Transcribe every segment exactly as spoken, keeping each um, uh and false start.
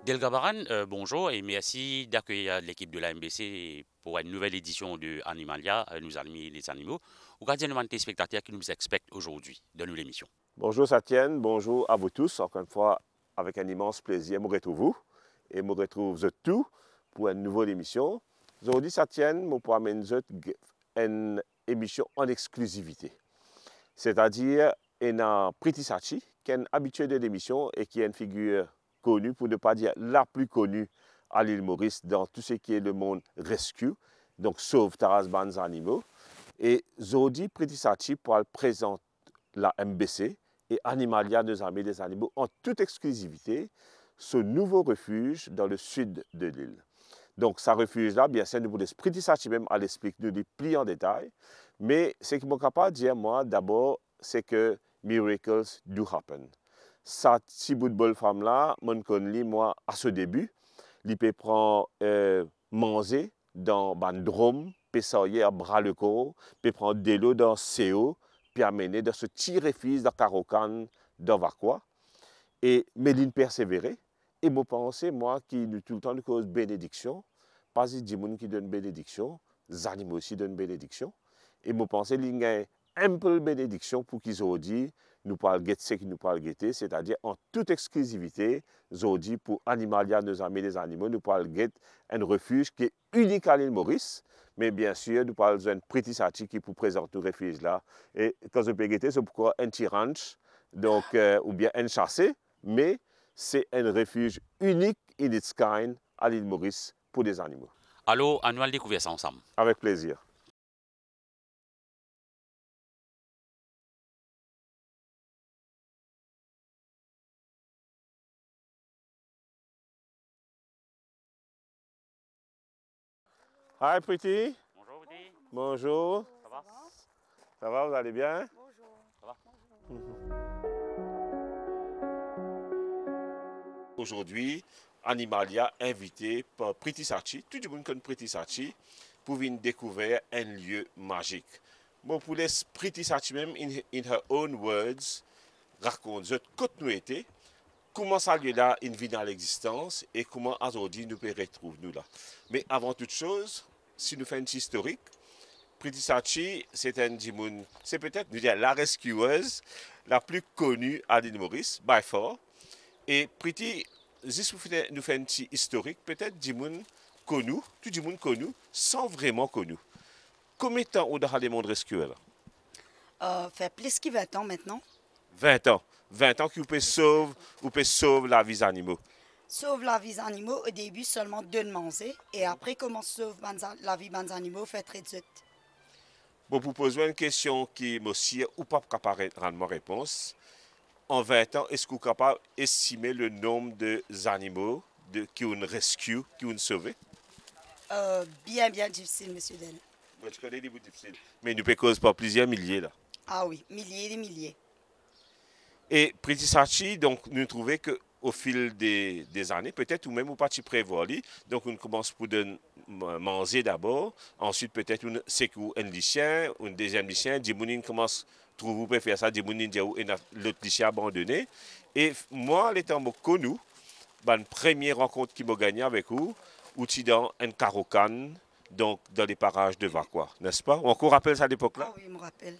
Elgabaran, euh, bonjour et merci d'accueillir l'équipe de la M B C pour une nouvelle édition de Animalia, euh, nos amis les animaux. Ou ka dir nou bann telespektater ki nou expect aujourd'hui dans nou lemision. Bonjour Satien, bonjour à vous tous. Encore une fois, avec un immense plaisir, mo retrouv ou e mo retrouv zot tou pour une nouvelle émission. Zordi Satien, mo pou amenn zot g-, enn emision an exklisivite. Setadir, ena Preeti Sachi, ki enn abitie de lemision e ki enn figir koni, pou ne pa dir la pli koni a Lil Moris dan tou seki le mond rescue, donk sovtaz bann zanimo. E zordi, Preeti Sachi pou al prezant la M B C e Animalia, nos amis les animaux, an tout exklisivite, so nouvo refiz dan le sid de lil. Donk, sa refiz la, biensir, nou pou les Preeti Sachi mem al explik nou li pli an detay. Me seki mo kapav dir, mwa, dabor, se ke miracles do happen. Sa ti bout bol fam la, mo'nn konn li, mwa, a so debi. Li pe pran, euh, manze dan bann drom, pe sarye ar bra lekor, pe pran delo dan seo, pe amene dan so ti refiz dan karo kann, dan Vakwa. E, me li'nn persevere. E mo panse, mwa, ki nou toultan nou koz benediksion, pa zis dimoun ki donn benediksion, zanimo osi donn benediksion. E mo panse li gagn enn bel benediksion pou ki zordi nou pou al get seki nou pou al gete, setadir an tout exklisivite, zordi pou Animalia, nos amis les animaux, nou pou al get enn refiz ki inik a Lil Moris, me biensir, nou pou al zwenn Preeti Sachi ki pou prezant nou refiz la. E kan zot pe gete, zot pou krwar enn ti ranch, donk, euh, oubien enn sase, me se enn refiz inik in its kind a Lil Moris pou dezanimo. Alor, anou al dekouver sa ansam. Avek plezir. Hi, Preeti. Bonjour, Preeti. Bonjour. Ça va ? Ça va, vous allez bien ? Bonjour. Ça va ? Aujourd'hui, Animalia invite par Preeti Sachi, tou dimoun konn Preeti Sachi, pou vinn dekouver enn lie mazik. Bon, pou les Preeti Sachi mem, in, in her own words, rakont zot kot nou ete, kouma sa lie la inn vinn a legzistans e kouma azordi nou pe retrouv nou la. Me avan tout soz, si nou fer enn ti istorik, Preeti Sachi, se enn dimoun, se petet, nou dir, la rescueuse la pli koni a Lil Moris, by far. E Preeti, zis pou fini, nou fer enn ti istorik, petet dimoun konn ou, tou dimoun konn ou, san vreman konn ou. Konbien tan ou dan lemond rescue la? Euh, fer plis ki vin an aster. Vin an. Vin an ki ou pe sov, ou pe sov lavi zanimo. Sov lavi zanimo, o debi selman donn manze, e apre koumans sov bann za-, lavi bann zanimo, fer tret zot. Bon, pou poz ou enn kestion ki mo sir ou pa kapav rann mwa repons, an vin an, eski ou kapav estime le nonb de zanimo de, ki ou'nn rescue, ki ou'nn sove? Euh, bien, bien difisil, Misie Del. Mo ti kone li pou difisil. Me nou pe koz par plizier milie la. Ah wi, milie de milie. E Preeti Sachi, donk, nou trouve ke o fil de, de zane, petet ou mem ou pa ti prevwar li, donk ou'nn koumans pou donn ma-, manze dabor, answit petet ou'nn seki ou enn lisien, ou enn deziem lisien, dimoun inn koumans trouv ou pe fer sa, dimoun inn dir ou ena lot lisien abandone. E f-, mwa, letan mo konn ou, bann premie rankont ki mo gagne avek ou, ou ti dan enn karo kann, donk dan le paraz de Vakwa, nespa? Ou ankor rapel sa lepok la? Ah wi, mo rapel.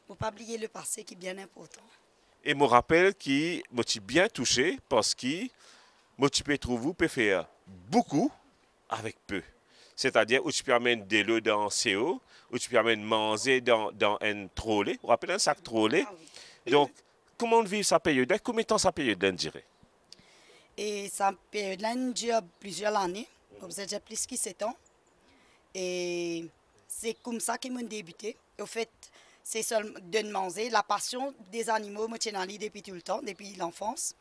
Mo pa bliye lepase ki bien inportan. E mo rapel ki mo ti bien touse parski mo ti pe trouv ou pe fer boukou avek pe. Setadir, ou ti pe amenn delo dan seo, ou ti pe amenn manze dan, dan enn trole. Ou rapel enn sak trole? Ah wi. Donk, kouma ou'nn viv sa period la? Konbien tan sa period la inn dire? E sa period la inn dir plizier lane, mo bizin dir plis ki set an. E se koumsa ki mo'nn debite. Anfet, se sel donn manze, lapasion de zanimo, mo ti ena li depi toultan, depi lanfans.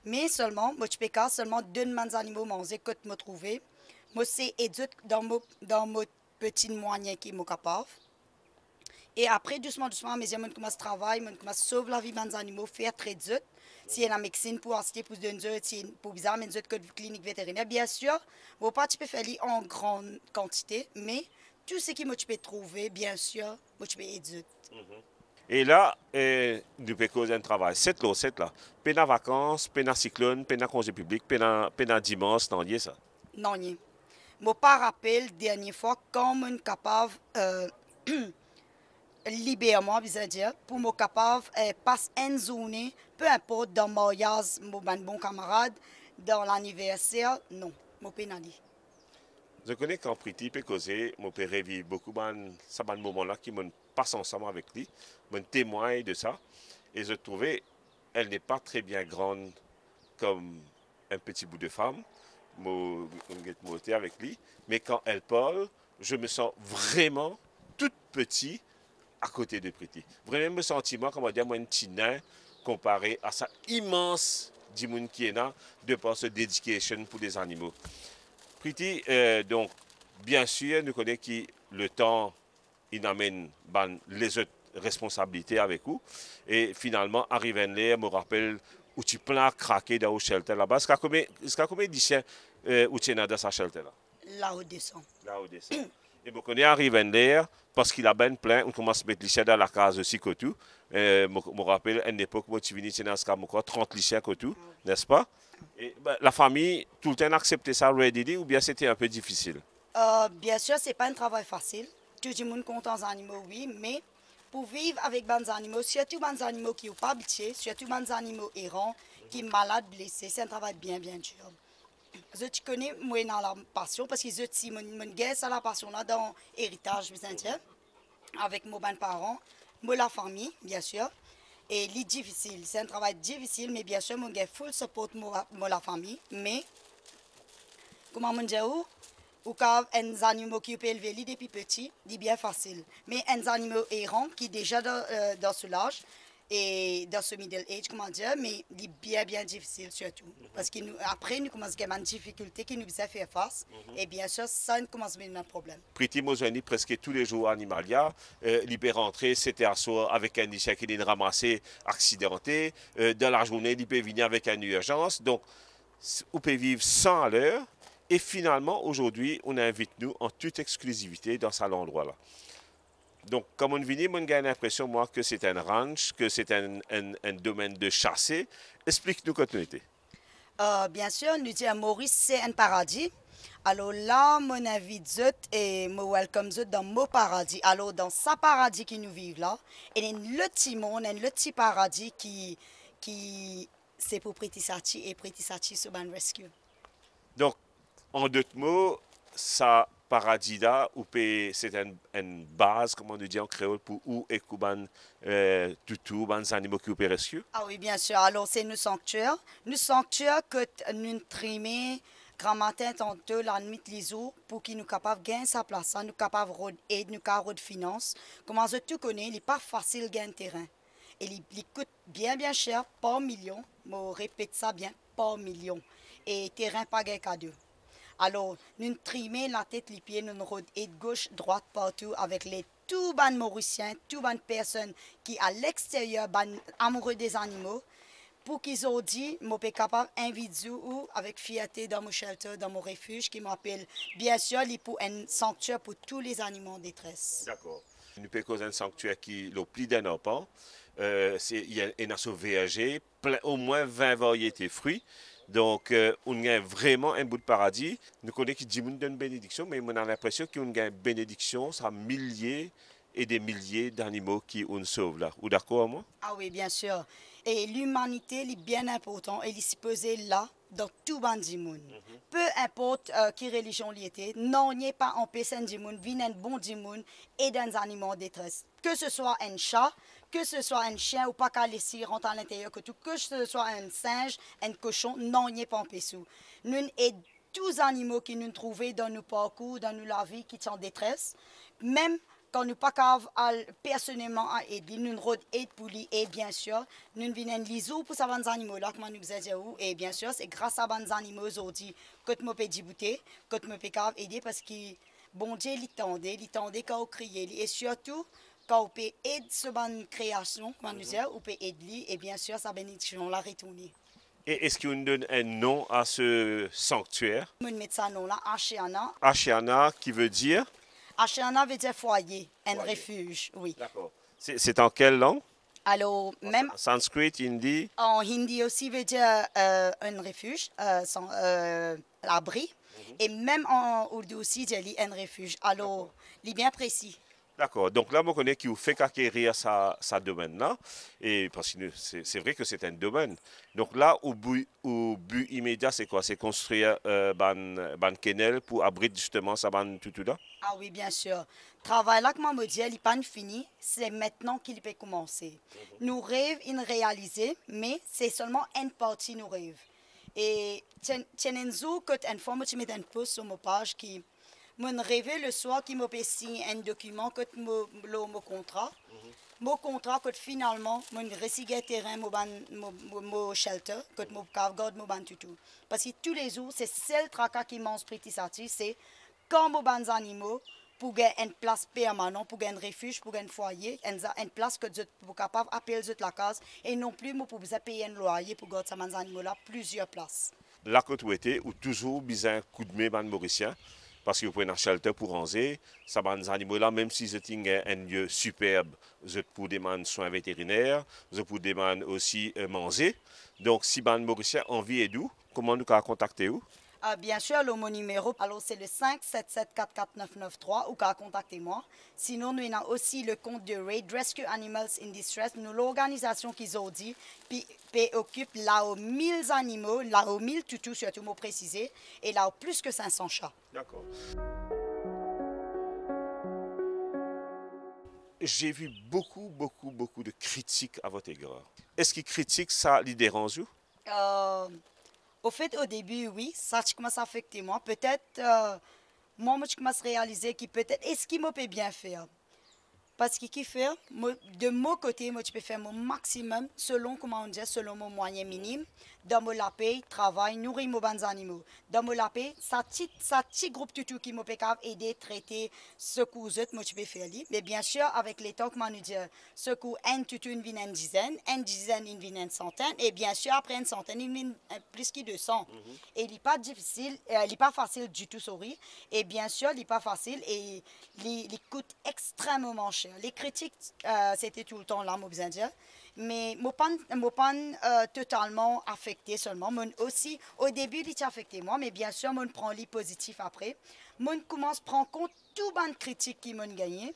Me selman, mo ti pe kapav selman donn bann zanimo manze kot mo trouve. Mo sey ed zot dan mo, dan mo peti mwayen ki mo kapav. E apre, dousman, dousman, amezir mo'nn koumans travay, mo'nn koumans sov lavi bann zanimo, fer tret zot. Si ena meksinn pou aste, pou donn zot, si pou bizin amenn zot kot klinik veteriner, biensir, mo pa ti pe fer li an gran kantite, me tou seki mo ti pe trouve, biensir, mo ti pe ed zot. Mhm. E la, eh, nou pe koz enn travay. Set lor set la. Pena vakans, pena siklonn, pena konze piblik, pena, pena dimans, nanye sa. Nanye. Mo pa rapel dernie fwa kan mo'nn kapav, eh, liber mwa, bizin dir, pou mo kapav, eh, pas enn zourne, pe inport dan maryaz mo bann bon kamarad, dan laniverser, non, mo pena li. Zot kone kan Priti pe koze, mo pe reviv boukou bann, sa bann moman la ki mo'nn pas ansam avek li, mo'nn temwagn de sa, e zot trouve, elle n'est pas très bien grande comme un petit bout de femme, mo, mo get monte avek li, mais quand elle parle, je me sens vraiment tout petit à côté de Priti. Vremem mo santi mwa, kouma dir, mwa enn ti nin konpare a sa imans dimoun ki ena de par so dedication pou lezanimo. Priti, eh, donk, biensir, nou kone ki letan inn amenn bann lezot responsabilite avek ou, e finalman, ariv enn ler, mo rapel, ou ti plin a krake dan ou shelter laba. Ziska konbien, ziska konbien lisien, eh, ou ti ena dan sa shelter la? Lao de san. Lao de san. E mo kone ariv enn ler, parski laba inn plin, ou koumans met lisien dan lakaz osi kot ou. Eh, mo, mo rapel, enn lepok, mo ti vini, ti ena ziska, mo krwar, trant lisien kot ou, nespa? E, be, lafami, toultan inn aksepte sa readily, oubien sete inpe difisil? Eh, biensir, se pa enn travay fasil. Tou dimoun kontan zanimo, wi, me pou viv avek bann zanimo, sirtou bann zanimo ki ou pa abitie, sirtou bann zanimo eran, ki malad, blese, se enn travay bien, bien dir. Zot ti kone mo ena lapasion, parski zot ti, mo'nn, mo'nn gagn sa lapasion la dan eritaz, bizin dir, avek mo bann paran, mo lafami, biensir. E li difisil, se enn travay difisil, me biensir, mo'nn gagn full support mo, mo lafami, me, kouma mo'nn dir ou, ou kav enn zanimo ki ou pe elve li depi piti, li bien fasil. Me enn zanimo eran ki deza dan, eh, dan so laz, e dan so middle age, kouma dir, me li bien, bien difisil sirtou. Parski nou, apre, nou koumans gagn bann difikilte ki nou bizin fer fas. E biensir, sa, nou koumans vinn enn problem. Priti, mo zwenn li preske toulezour Animalia. Eh, li pe rantre set er aswar avek enn lisien ki linn ramase, aksidante. Eh, dan lazourne, li pe vini avek enn irzans. Donk, s-, ou pe viv san aler. E finalman, ozordi, ou invit nou an tout exklizivite dan sa landrwa la. Donk, kan mo'nn vini, mo'nn gagn linpresion, mwa, ke se enn ranch, ke se enn, enn, enn domenn de sase. Explik nou kot nou ete. Eh, biensir, nou dir Moris se enn paradi. Alor la, mo'nn invit zot e mo welcome zot dan mo paradi. Alor, dan sa paradi ki nou viv la, ena enn lot ti mond, enn lot ti paradi ki, ki se pou Priti Satie e Priti Satie so bann rescue. Donk, an dot mo, sa paradi la, ou pe, se enn, enn baz, kouma nou dir an kreol, pou ou ek ou bann, eh, toutou, bann zanimo ki ou pe rescue? Ah wi, biensir. Alor, se nou sanktier. Nou sanktier kot nou trime gramatin, tanto lanwit, lizour, pou ki nou kapav gagn sa plas la, nou kapav rod ed, nou kapav rod finans. Kouma zot tou kone, li pa fasil gagn terin. E li, li kout bien, bien ser, par milion. Mo repet sa bien, par milion. E terin pa gagn kado. Alor, nou trime latet lipie, nou rod ed gos, drwat, partou, avek led tou bann Morisien, tou bann personn ki a lexteryer, bann amoure de zanimo, pou ki zordi mo pe kapav invit zot avek fierte dan mo shelter, dan mo refiz ki mo apel, biensir, li pou enn sanktier pou tou lezanimo an detres. Dakor. Nou pe koz enn sanktier ki lor pli d-enn arpan. Eh, se, li ena so verze, plin, omwin vin variete fri. Donk, eh, ou'nn gagn vreman enn bout paradi. Nou kone ki dimoun donn benediksion, me mo'nn a linpresion ki ou'nn gagn benediksion sa milie e de milie danimo ki ou'nn sov la. Ou dakor ar mwa? Ah wi, biensir. E limanite, li bien inportan e li sipoze la dan tou bann dimoun. Pe inport, eh, ki relizion li ete, nanye pa anpes enn dimoun vinn enn bon dimoun, ed enn zanimo an detres. Ke se swa enn sa, ke se swa enn sien, ou pa kav les li rant alinteryer kot ou, ke se swa enn sinz, enn koson, nanye pa anpes ou. Nou'nn ed tou zanimo ki nou'nn trouve dan nou parkour, dan nou lavi ki ti an detres. Mem kan nou pa kav al personelman al ed li, nou'nn rod ed pou li, e biensir, nou'nn vinn enn lizour pou sa bann zanimo la, kouma nou bizin dir ou, e biensir, se gras a bann zanimo zordi kot mo pe diboute, kot mo pe kav ede, parski Bondie, li tande, li tande kan ou kriye li, e sirtou, kan ou pe ed so bann kreasion, kouma nou dir, ou pe ed li, e biensir, sa benediksion la retourne. E eski ou'nn donn enn nom a se sanktier? Mo'nn met sa nom la Ashiana. Ashiana, ki vedir? Ashiana vedir fwaye, enn refiz, wi. Dakor. Se, se an kel lang? Alors, même Sanskrit, Hindi. En hindi aussi veut dire, euh, un refuge, euh, sans, euh, l'abri. Mhm. Et même en ourdou aussi, dir li un refuge. Alors, li bien précis. Dakor. Donk la, mo kone ki ou fek akerir sa, sa domenn la. E parski nou, se, se vre ki se enn domenn. Donk la, ou bi, ou bi imedia, se kwa? Se konstrir, euh, bann, bann kenel pou abrit zisteman sa bann toutou la? Ah oui, bien sûr. Travay la, kouma mo dir, li pa'nn fini, se aster ki li pe koumanse. Mhm. Nou rev inn realize, me se selman enn parti nou rev. E ti enn, ti enn enn zour kot enn fwa mo ti met enn post lor mo paz ki mo'nn reve leswar ki mo pe sign enn dokiman kot mo, lor mo kontra. Mhm. Mo kontra kot finalman mo'nn resi gagn terin mo bann, mo, mo, mo shelter, kot mo kav gard mo bann toutou. Parski toulezour, se sel traka ki manz Priti Satie, se kan mo bann zanimo pou gagn enn plas permanan, pou gagn enn refiz, pou gagn enn fwaye, enn za-, enn plas kot zot pou kapav apel zot lakaz, e non pli mo pou bizin pey enn lwaye pou gard sa bann zanimo la plizier plas. La kot ou ete, ou touzour bizin koudme bann Morisien, parski ou pou ena shelter pou ranze, sa bann zanimo la, mem si zot inn gagn enn lie siperb, zot pou demann swin veteriner, zot pou demann osi, eh, manze. Donk, si bann Morisien anvi ed ou, kouma nou kav kontakte ou? Ah, bien sûr, lor mo nimero, alors c'est le cinq sept sept quatre quatre neuf neuf trois, ou kav kontakte mwa. Sinon, nou ena osi le compte de RAID, Rescue Animals in Distress, nou lorganizasion ki zordi pe, pe okip lao mil zanimo, lao mil toutou, sirtou mo presize, e lao plis ki sink san sa. Dakor. J'ai vu beaucoup, beaucoup, beaucoup de critiques à votre égard. Eski kritik sa, li deranz ou? Euh, au fait, au début, oui, sa ti koumans afekte mwa. Petet, euh, mwa, mo ti koumans realize ki petet, eski mo pe bien fer? Parski kifer, mo, de mo kote, mo ti pe fer mo maximum, selon, kouma nou dir, selon mo mwayin minim, dan mo lapey, travay, nouri mo bann zanimo. Dan mo lapey, sa ti, sa ti group toutou ki mo pe kav ede, trete, sekour zot, mo ti pe fer li. Me bien sir, avek letan, kouma nou dir, sekour enn toutou inn vinn enn dizenn, enn dizenn inn vinn enn santenn, e bien sir, apre enn santenn, inn vinn, eh, plis ki de san. Mhm. E li pa difisil, eh, li pa fasil ditou, sorry. E bien sir, li pa fasil e li, li kout extrememan ser. Les critiques, eh, se ti toultan la, mo bizin dir. Me mo pa'nn, mo pa'nn, eh, totalman afekte selman. Mo'nn osi, o debi, li ti afekte mwa, me bien sir, mo'nn pran li pozitif apre. Mo'nn koumans pran kont tou bann kritik ki mo'nn gagne,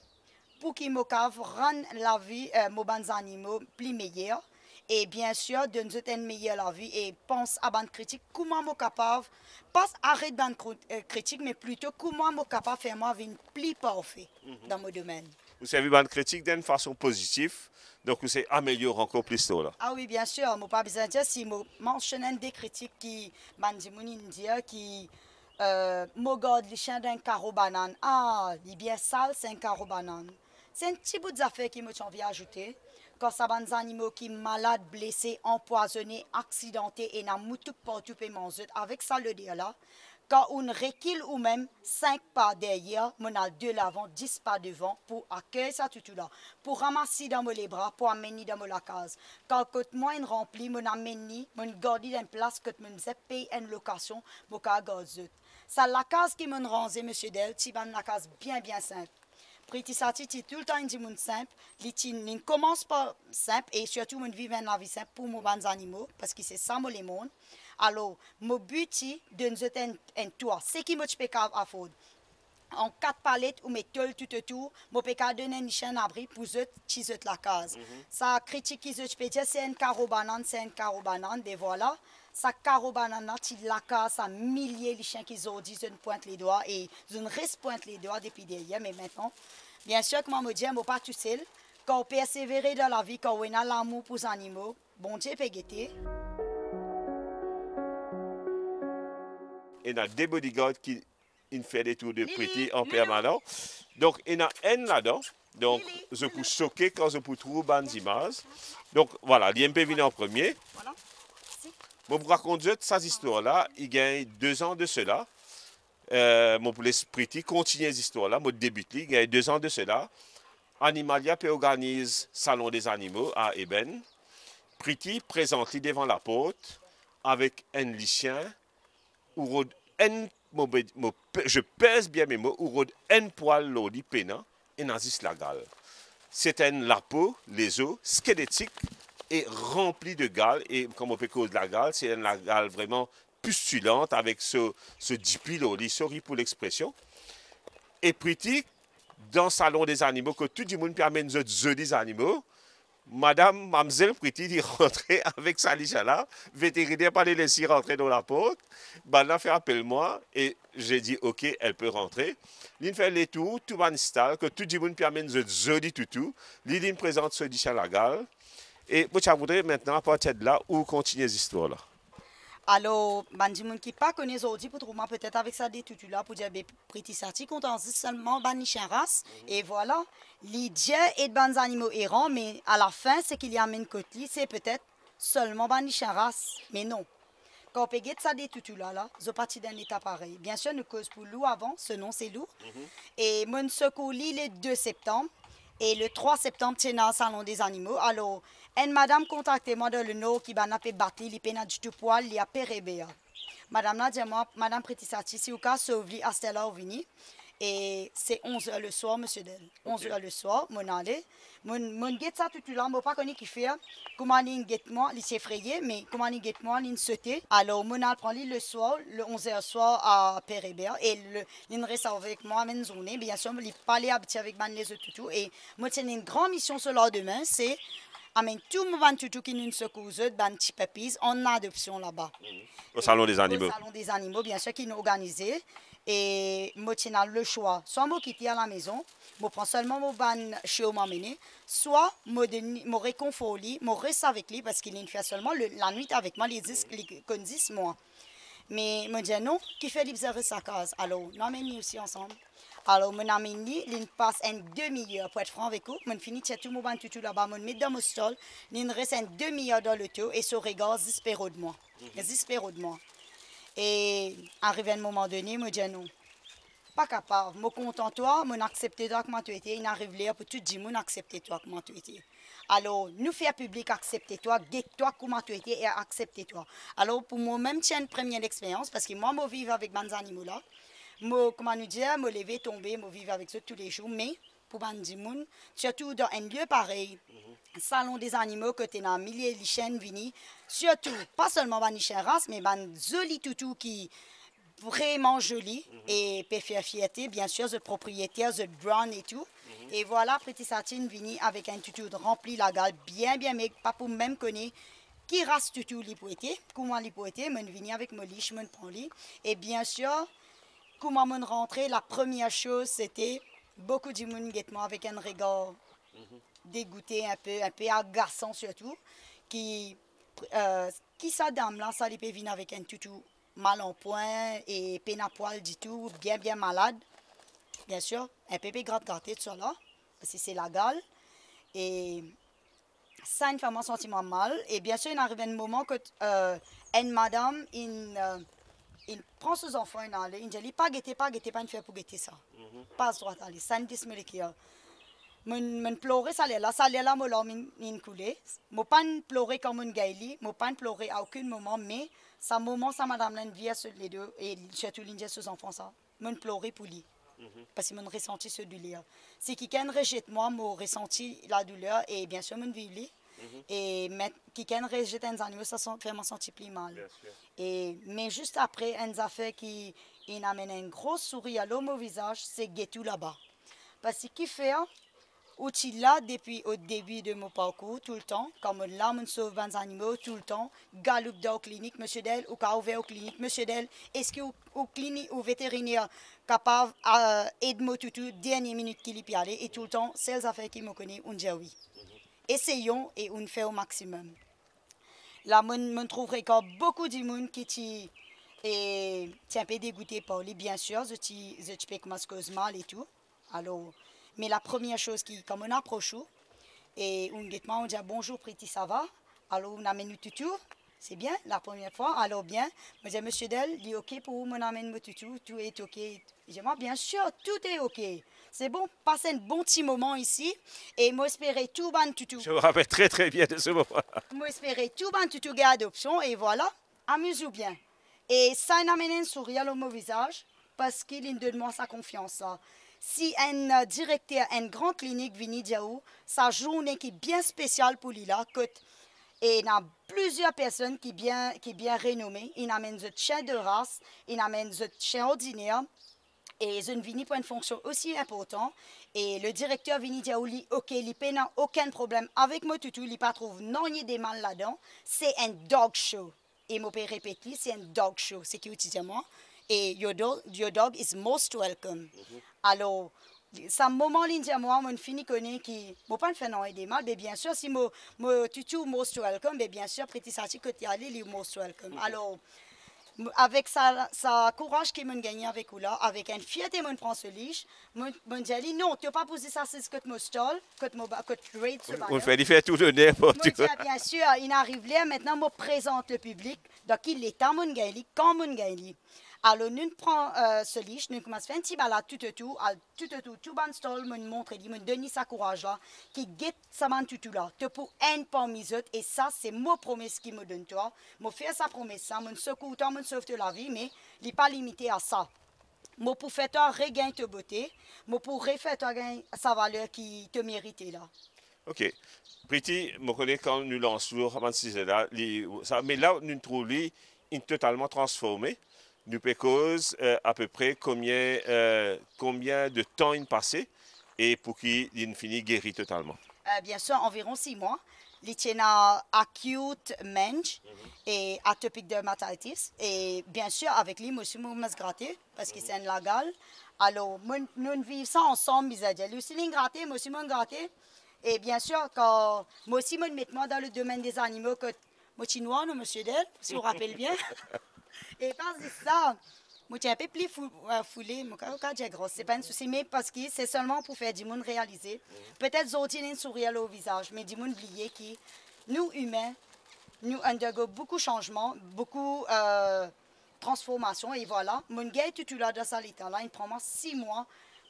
pou ki mo kav rann lavi, eh, mo bann zanimo pli meyer, e bien sir, donn zot enn meyer lavi, e pans a bann kritik, kouma mo kapav, pa aret bann kri-, eh, kritik, me plito kouma mo kapav fer mwa vinn pli parfe, mhm, dan mo domenn. Ou servi bann kritik dan enn fason pozitif, donk ou se amelior ankor plis lor la. Ah oui, bien sir, mo pa bizin dir si mo mansionn enn de kritik ki bann dimoun inn dir ki, eh, mo gard lisien dan enn karo banann. Ah, li bien sal, se enn karo banann. Se enn ti bout zafer ki mo ti anvi azoute. Kan sa bann zanimo ki malad, blese, anpwazone, aksidante, ena moutouk partou pe manz zot, avek sa loder la, kan ou'nn rekil oumem sink pa deryer, mo'nn al de lavan, dis pa devan pou akey sa toutou la, pou ramas li dan mo lebra, pou amenn li dan mo lakaz. Kan kot mwa inn ranpli, mo'nn amenn li, mo'nn gard li dan enn plas kot mo'nn bizin pey enn lokasion, mo kav gard zot. Sa lakaz ki mo'nn ranze, Misie Del, ti bann lakaz bien, bien sinp. Priti Satie ti toultan enn dimoun sinp, li ti, li'nn koumans par sinp e sirtou mo'nn viv enn lavi sinp pou mo bann zanimo, parski se sa mo lemonn. Alor, mo bi ti donn zot enn, enn twa, seki mo ti pe kav aford. An kat palet ou met tol toutotour, mo pe kav donn enn lisien labri pou zot, ti zot lakaz. Mhm. Sa kritik ki zot ti pe dir, se enn karo banann, se enn karo banann, be vwala. Sa karo banann la ti lakaz sa milie lisien ki zordi zot inn pwint ledwa e zot inn res pwint ledwa depi deryer, me mintnan, bien sir, kouma mo dir, mo pa tousel. Kan ou persevere dan lavi, kan ou ena lamour pou zanimo, Bondie pe gete. Ena de bodyguard ki inn fer letour de Priti an permanan. Donk, ena enn ladan. Donk, zot pou soke kan zot pou trouv bann zimaz. Donk, vwala, li inn pe vini an premie. Mo pou rakont zot sa zistwar la, li gagn de zan de sela. Eh, mo pou les Priti kontigne zistwar la, mo debit li, gagn de zan de sela. Animalia pe organiz Salon des Animaux a Eben. Priti prezant li devan laport avek enn lisien ou rod enn, mo be-, mo pe-, je pèse bien mes mots, ou rod enn pwal lor li pena, ena zis lagal. Se enn lapo, lezo, skeletik e ranpli de gal. E kan mo pe koz lagal, se enn lagal vreman pistilant avek so, so dipi lor li, sorry pou lexpresion. E Priti, dan salon dezanimo, kot tou dimoun pe amenn zot zoli zanimo, madam, mamzel Priti, li rantre avek sa lichin la, veteriner pa le les li rantre dan laport, bannla fer apel mwa, e j'ai dit, "Ok, elle peut rentrer." Li fer letour, tou bann stal, kot tou dimoun pe amenn zot zoli toutou, li, li prezant so lichin lagal. E mo ti a voudre aster, apartir de la, ou kontinie zistwar la. Alor, bann dimoun ki pa kone zordi, pou trouv mwa petet avek sa de toutou la, pou dir, be, Priti Sathi kontan zis selman bann lichin ras, e vwala, li dir ed bann zanimo eran, me alafin, seki li amenn kot li, se petet selman bann lichin ras, me non. Kan ou pe get sa de toutou la, la, zot pa ti dan enn eta parey. Biensir, nou koz pou Lou avan, so nom se Lou. E monn sekour li le de septam, e le trwa septam, ti ena salon dezanimo. Alor, enn madam kontakte mwa dan Lenor ki bannla pe bat li, li pena ditou pwal, li a Pere Ber. Madam la dir mwa, "Madam Priti Sathi, si ou kav sov li, aster la ou vini." E se onz er leswar, Monsieur Del. Onz er leswar, monn ale. Monn, monn get sa toutou la, mo pa kone kifer. Kouma linn get mwa, li ti efreye, me kouma linn get mwa, linn sote. Alor, monn al pran li leswar, le onz er swar a Pere Ber, e le, linn res avek mwa mem zourne. Biensir, li pa le abitie avek bann lezot toutou, e mo ti ena enn gran mision so landime, se amenn tou mo bann toutou ki nou'nn sekour zot, bann ti puppies, an adopsion laba. O salon dezanimo. O salon dezanimo, biensir, ki nou organize. E mo ti ena leswa, swa mo kit li alamezon, mo pran selman mo bann chio mo amene, swa mo donn, mo rekonfort li, mo res avek li, parski linn fer selman le, lanwit avek mwa, li zis, li konn zis mwa. Me mo dir non, kifer li bizin res lakaz? Alor, nou amenn li osi ansam. Alor, monn amenn li, linn pas enn demi-er, pou et fran avek ou, monn fini tir tou mo bann toutou laba, monn met dan mo stol, linn res enn demi-er dan loto, e so regar zis pe rod mwa. Zis pe rod mwa. E ariv enn moman done, mo dir non. Pa kapav, mo kontan twa, monn aksepte twa kouma to ete, inn ariv ler pou tou dimoun aksepte twa kouma to ete. Alor, nou fer piblik aksepte twa, get twa kouma to ete e aksepte twa. Alor, pou mwa mem, ti enn premie lexperyans, parski mwa, mo viv avek bann zanimo la. Mo, kouma nou dir, mo leve, tonbe, mo viv avek zot toulezour, me pou bann dimoun, sirtou dan enn lie parey, salon dezanimo, kot ena milie lichin vini, sirtou, pa selman bann lichin ras, me bann zoli toutou ki vreman zoli e pe fer fierte, biensir, zot propriyeter, zot brand e tou. E vwala, Priti Sathi inn vini avek enn toutou ranpli lagal, bien, bien meg, pa pou mem kone ki ras toutou li pou ete, kouma li pou ete, monn vini avek mo lich, monn pran li. E biensir, kouma monn rantre, la premie soz, sete boukou dimoun get mwa avek enn regar degoute, enpe, enpe agasan sirtou, ki, eh, ki sa dam la, sa li pe vinn avek enn toutou mal anpwin e pena pwal ditou, bien, bien malad. Biensir, enpe pe grat-grate tousala, parski se lagal. E sa inn fer mwa santi mwa mal. E biensir, inn ariv enn moman kot, eh, enn madam inn, eh, inn pran so zanfan, inn ale, inn dir li, "Pa gete, pa gete, pa inn fer pou gete sa. Pas drwat ale." Sa inn bles mo leker. Monn, monn plore sa ler la, sa ler la mo larm inn, inn koule. Mo pa'nn plore kan monn gagn li, mo pa'nn plore a okenn moman, me sa moman sa madam la inn vir so ledo, e sirtou linn dir so zanfan sa, monn plore pou li. Parski monn resanti so douler. Si kikenn rezet mwa, mo resanti ladouler e biensir monn viv li. E met kikenn rezet enn zanimo, sa san-, fer mwa santi pli mal. E, me zis apre, enn zafer ki inn amenn enn gro sourir lor mo vizaz, se get ou laba. Parski kifer, ou ti la depi o debi de mo parkour, toultan, kan monn la, monn sov bann zanimo, toultan, galoup dan ou klinik, "Monsieur Del, ou kav ouver ou klinik, Monsieur Del, eski ou, ou klini-, ou veteriner kapav, eh, ed mo toutou dernie minit ki li pe ale?" E toultan, sel zafer ki mo kone, ou'nn dir wi. Eseyon e ou'nn fer o maximum. La, monn, monn trouv ankor boukou dimoun ki ti, e, ti enpe degoute par li, biensir, zot ti, zot ti pe koumans koz mal e tou. Alor, me la premie soz ki, kan monn apros ou, e ou'nn get mwa, ou'nn dir, "Bonzour Priti, sava?" Alor, ou'nn amenn ou toutou, "C'est bien, la première fois, alors bien." Mo dir, "Monsieur Del, li ok pou ou, monn amenn mo toutou, tout est ok?" Li dir mwa, "Bien sûr, tout est ok. C'est bon, passe un bon petit moment ici, et mo espere tou bann toutou." Je me rappelle très, très bien de ce moment-là. Mo espere tou bann toutou gagn adopsion, e vwala, amiz ou bien. E sa inn amenn enn sourir lor mo vizaz, parski li'nn donn mwa sa konfians la. Si enn, eh, direkter enn gran klinik vini dir ou sa zourne ki bien spesial pou li la, kot ena plizier personn ki bien, ki bien renome, inn amenn zot sien de ras, inn amenn zot sien ordiner, e zot inn vini pou enn fonksion osi inportan, e le direkter vini dir ou li, ok, li pena okenn problem avek mo toutou, li pa trouv nanye de mal ladan, se enn dog show. E mo pe repet li, se enn dog show, seki ou ti dir mwa. E your dog, your dog is most welcome. Alor, sa moman li dir mwa, mo fini kone ki mo pa'nn fer nanye de mal, be bien sir, si mo, mo toutou most welcome, be bien sir, Priti Sathi kot li ale, li most welcome. Alor, mo, avek sa, sa kouraz ki mo'nn gagne avek ou la, avek enn fierte mo'nn pran so lizh, mo'nn, mo'nn dir li, non, to pa pou dir sa, se kot mo stall, kot mo ba-, kot Raid so banner. Ou fer li fer tou loner pou... Mo dir, bien sir, inn ariv ler, aster mo prezant le piblik dan ki leta mo'nn gagn li, kan mo'nn gagn li. Alor, nou pran, eh, so lizh, nou koumans fer enn ti balad toutotour, al toutotour, tou bann stall, mo'nn montre li, mo'nn donn li sa kouraz la, ki get sa bann toutou la, to pou enn parmi zot, e sa, se mo promes ki mo donn twa, mo fer sa promes la, mo'nn sekour twa, mo'nn sov to lavi, me li pa limite a sa. Mo pou fer twa regagn to bote, mo pou refer twa gagn sa valer ki to merite la. Ok. Priti, mo kone kan nou lans ou sa bann size la, li, sa, me la nou trouv li, inn totalman transforme. Nou pe koz, eh, apepre konbien, eh, konbien de tan inn pase e pou ki li'nn fini geri totalman? Eh, bien sir, anviron sis mwa. Li ti ena acute mange e atopic dermatitis. E bien sir, avek li, mo osi mo koumans grate, parski se enn lagal. Alor, mo, nou'nn viv sa ansam, bizin dir. Li osi li'nn grate, mo osi mo'nn grate. E bien sir, kan mo osi mo'nn met mwa dan le domenn de zanimo, kot mo ti nwar, non, Misie Del, si ou rapel bien. E pa zis sa, mo ti enpe pli fou-, eh, foule, mo ka, ka dir gros, se pa enn sousi, me parski se selman pou fer dimoun realize. Petet zordi ena enn sourir lor vizaz, me dimoun bliye ki nou imin, nou undergo boukou sanzman, boukou, eh, transformasion, e vwala, mo'nn gagn toutou la dan sa leta la, inn pran mwa sis mwa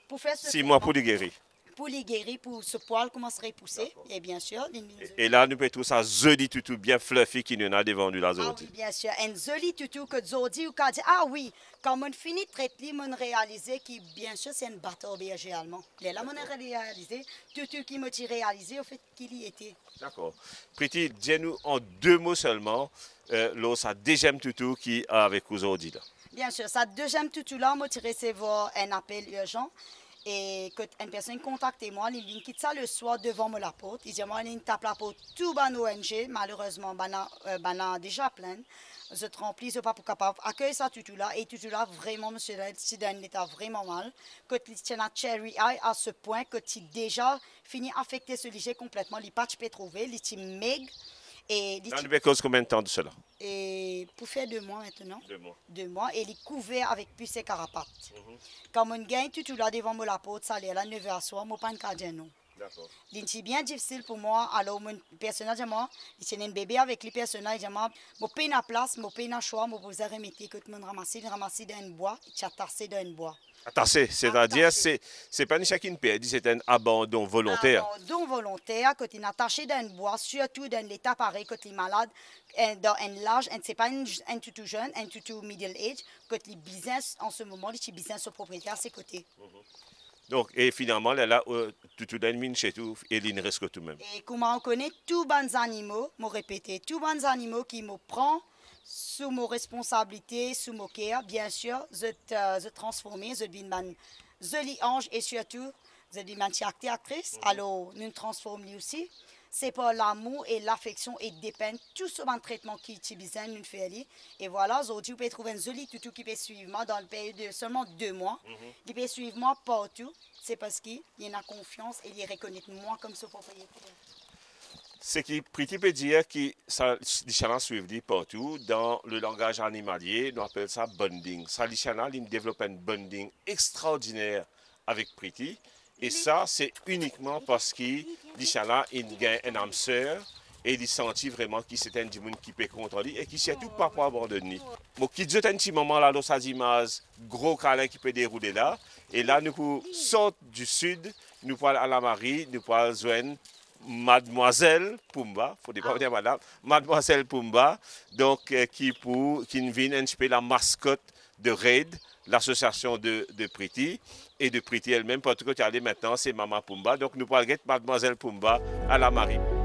pou fer so tretman. Sis mwa pou li geri? Pou li geri, pou so pwal koumans repouse, dakor, e bien sir, li, li... E, e la, nou pe trouv sa zoli toutou, bien fluffy ki nou ena devan nou la zordi. Ah wi, bien sir, enn zoli toutou, kot zordi ou ka dir, ah wi, kan mo'nn fini tret li, mo'nn realize ki, bien sir, se enn batar berze alman. Lerla mo'nn realize, toutou ki mo ti realize, anfet, ki li ete. Dakor. Priti, dir nou an de mo selman, eh, lor sa deziem toutou ki avek ou zordi la. Bien sir, sa deziem toutou la, mo ti resevwar enn apel irzan, e kot enn personn kontakte mwa, li vinn kit sa leswar devan mo laport, li dir mwa, li tap laport tou bann O N G, malerezman, bann la, eh, bann la deza plenn, zot ranpli, zot pa pou kapav akey sa toutou la, e toutou la, vreman, misie la, ti dan enn leta vreman mal, kot li ti ena cherry eye a se pwin kot ti deza fini afekte so lizie konpletman, li pa ti pe trouve, li ti meg, e li... La, ti nou pe koz konbien de tan de sela? E pou fer de mwa aster. De mwa. De mwa, e li kouver avek pis e karapat. Mhm. Kan mo'nn gagn toutou la devan mo laport, sa lerla, nef er aswar, mo pa'nn kapav dir non. Dakor. Li ti bien difisil pou mwa, alor mo'nn, personn la dir mwa, li ti ena enn bebe avek li, personn la, li dir mwa, mo pena plas, mo pena swa, mo pou bizin remet li kot mo'nn ramas li, li ramas li dan enn bwa, li ti atase dan enn bwa. Atase, setadir, atase, se, se pa enn sien ki'nn perdi, se enn abandon volonter. Abandon volonter, kot li'nn atase dan enn bwa, sirtou dan enn leta parey, kot li malad, enn, dan enn laz, enn, se pa enn, enn toutou zenn, enn toutou middle age, kot li bizin, an se moman, li ti bizin so propriete a se kote. Mhm. Donk, e finalman, lerla, eh, toutou la inn vinn se tou, e li'nn res kot ou mem. E kouma ou kone, tou bann zanimo, mo repete, tou bann zanimo ki mo pran sou mo responsabilite, sou mo ker, bien sir, zot, eh, zot transforme, zot vinn bann zoli anz e sirtou, zot vinn bann ti akter, aktris. Mhm. Alor, nou transform li osi. Se par lamour e lafeksion e depenn tou so bann tretman ki ti bizin nou fer li. E vwala, zordi ou pe trouv enn zoli toutou ki pe swiv mwa dan enn peryod de selman de mwa. Mhm. Li pe swiv mwa partou. Se parski li ena konfians e li rekonet mwa kom so propriyeter. Seki Priti pe dir ki sa, li ti ena swiv li partou, dan le langaz animalie, nou apel sa bonding. Sa li ti ena, li'nn devlop enn bonding extraordiner avek Priti. E sa, se inikman parski li ti ena, inn gagn enn hamster e li santi vreman ki se enn dimoun ki pe kontan li e ki sirtou pa pou abandonn li. Mo kit zot enn ti moman la lor sa zimaz gro kalin ki pe deroule la. E la, nou pou sort di sid, nou pou al a lamari, nou pou al zwenn Madmwazel Pumba, fode pa dir madam, Madmwazel Pumba, donk, eh, ki pou, ki'nn vinn enn tipe lamaskot de Raid, l'association de, de Pretty, e de Pretty elle-même, partou kot li ale mintnan, se Mama Pumba. Donk, nou pral get Madmwazel Pumba a lamari.